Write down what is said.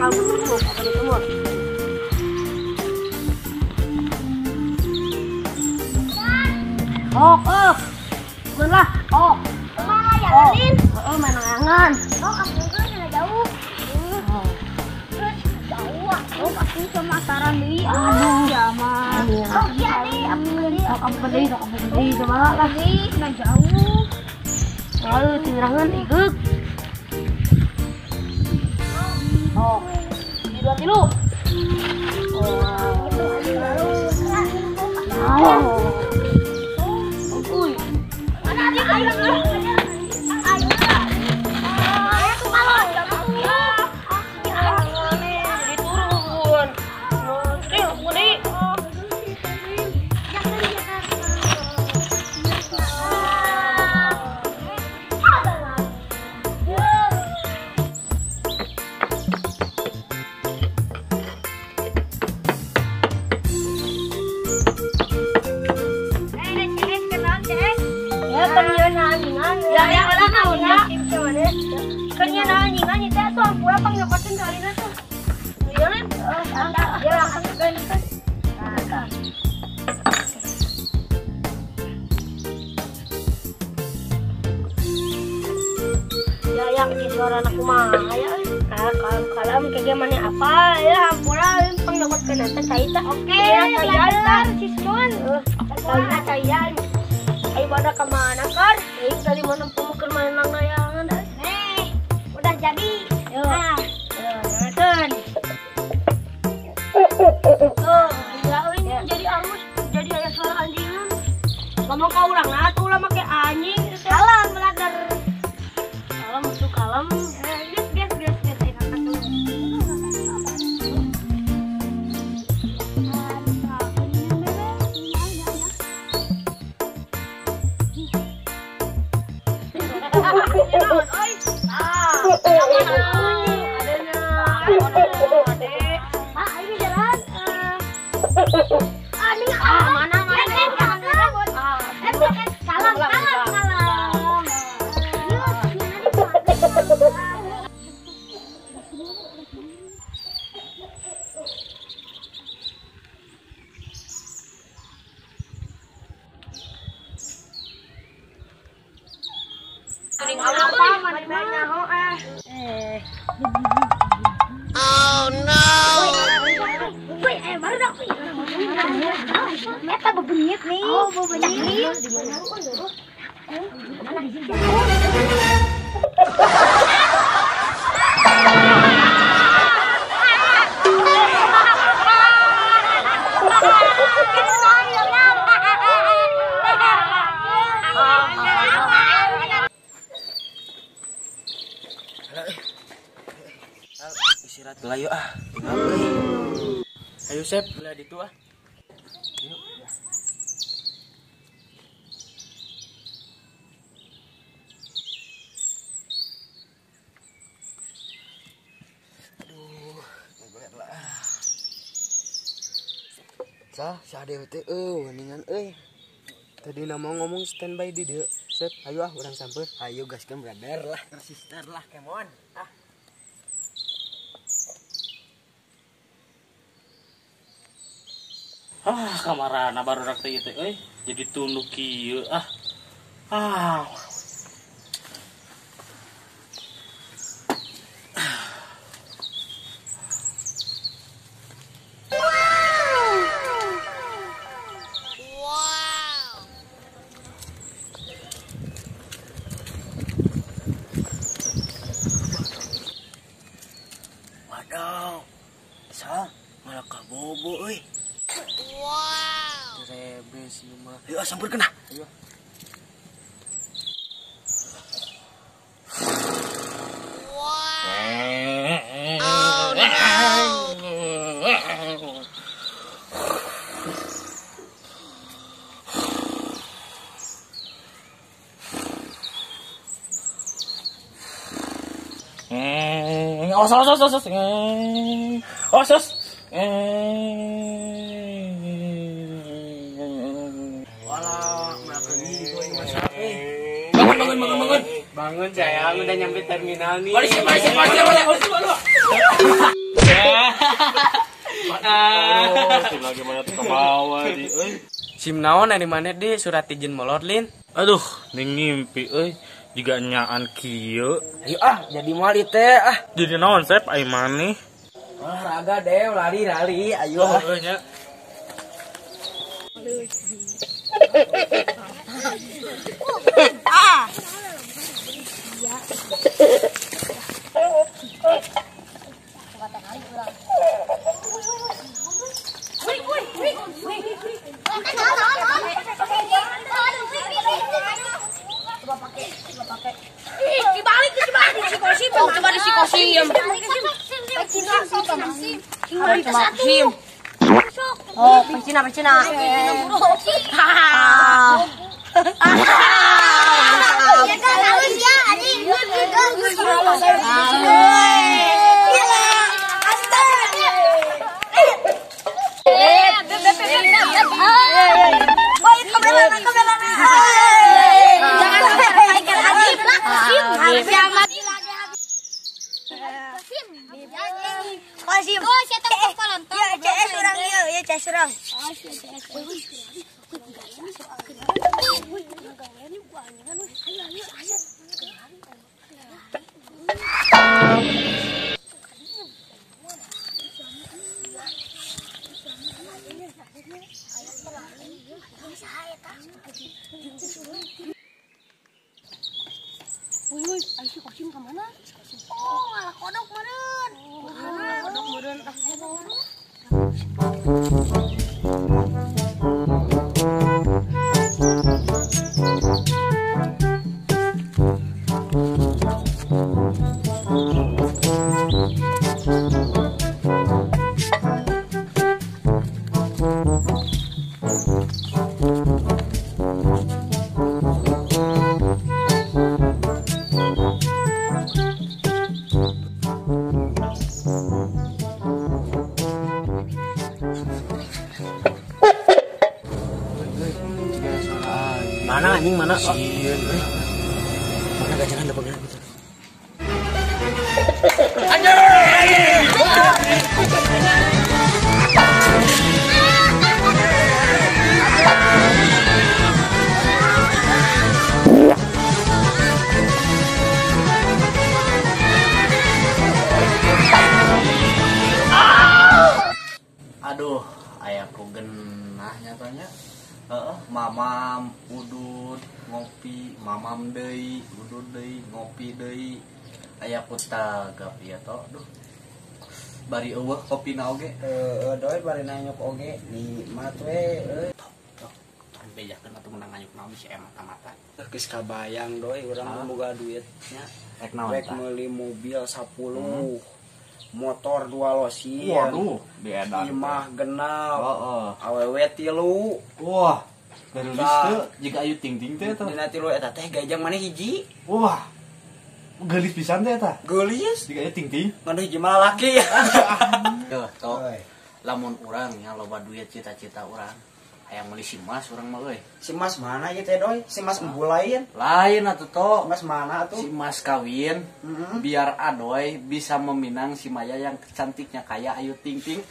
tanggal tuh apa itu mah. Ok, ok. Lah, ok. Mana ya, Lin? Heeh, main layangan. Oh, aku kan jauh. Terus jauh aku aku sama saran deui. Aduh, ya mah. Oh, iya deh, aku beli. Aku beli, aku beli coba lah. Nah, jauh. Lalu tirangan igeuk. Oh. Di 2 kilo. Oh, itu baru. Oh. Uy. Mana ada ayo. Suara anak kumaha ya kalam kayak gimana apa ya ampura pangnyokotkeun eta cai teh. Oke, ya Cismon. Caian. Ayo pada ka mana kar? Ayo tadi mana pemukul main layangan. Nih, udah jadi. Yo. Nah, kan. Oh, ya ini jadi alus, jadi aya suara anjingan. Ngomong ka urang lah atuh lah make anjing. Salam brother. Salam untuk kalem. Gas gas gas gas. Oh no. Eta bebenyit nih. Oh, bebenyit. Di mana? Mana di sini? Istirahat lah yuk ah. Ayo Sep, belah ditu ah. Yuk. Aduh, goyang lah. Sah, si Ade teh euy, mendingan euy. Tadi nama ngomong standby di dieu. Sep, ayo ah urang samper. Ayo gaskeun brother lah, sister lah, kemon. Ah. Ah, kamarana baru rak teh teh euy, jadi tunduh kieu ah. Ah. Wow. Waduh. Sa, malah kabobo euy. Wow. Rebes ieu mah. Ayo sampeurkeun ah. Ayo. Wow. Oh no. Os os os os. Os os. Walah, makan nih gue masak. Bangun bangun bangun bangun. Bangun sayang, udah nyampe terminal nih. Polisi polisi polisi polisi polisi. Aduh, sim lagi mana tuh ke bawah di euy. Sim naon ari maneh di surat izin molor lin. Aduh, ning ngimpi euy jiga nyaan kieu. Ayo ah, jadi moal ieu teh ah. Jadi naon Sep ai maneh? Olahraga deh, lari-lari, ayo ah. Heuh nya. Oh, pecina. Mana anjing mana? Sieun euy. Mana gajangan da pegang gitu. Anjing! Aduh, ayahku genah nyatanya. Mamam udud ngopi, mamam deui, udud deui, ngopi deui. Aya ku tagap ieu to. Duh. Bari eueuh kopina oge. Heeh, doi bari nanyok oge nikmat we euy. Tok, tong bejakeun atuh menang nganyuk naon si mata-mata. Geus kabayang doi urang boga duitnya. Rek naon Rek meuli mobil 10. Motor 2 losin. Waduh, diedan. Imah genap. Heeh. Awewe 3. Wah, geulis teu jiga Ayu Ting Ting teh eta. Dina 3 eta teh gajang maneh hiji. Wah. Geulis pisan teh eta. Geulis. Jiga Ayu Ting Ting. Ngan hiji mah lalaki. Tuh, tok. Lamun urang nya loba duit cita-cita urang. Hayang meuli si Mas urang mah euy. Si Mas mana ieu teh doi? Si Mas embu lain. Lain atuh tok. Mas mana atuh? Si Mas kawin biar Adoy bisa meminang si Maya yang cantiknya kayak Ayu Ting Ting.